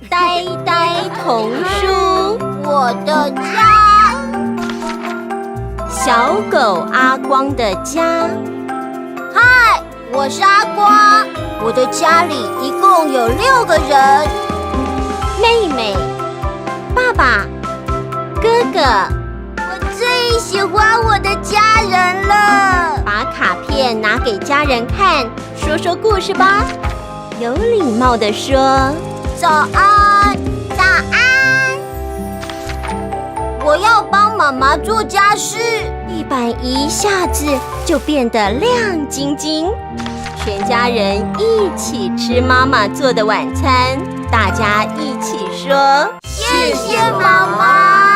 呆呆童书，我的家，小狗阿光的家。嗨，我是阿光，我的家里一共有六个人，妹妹、爸爸、哥哥。我最喜欢我的家人了。把卡片拿给家人看，说说故事吧。有礼貌地说早安，早安。我要帮妈妈做家事。地板一下子就变得亮晶晶。全家人一起吃妈妈做的晚餐，大家一起说谢谢妈妈。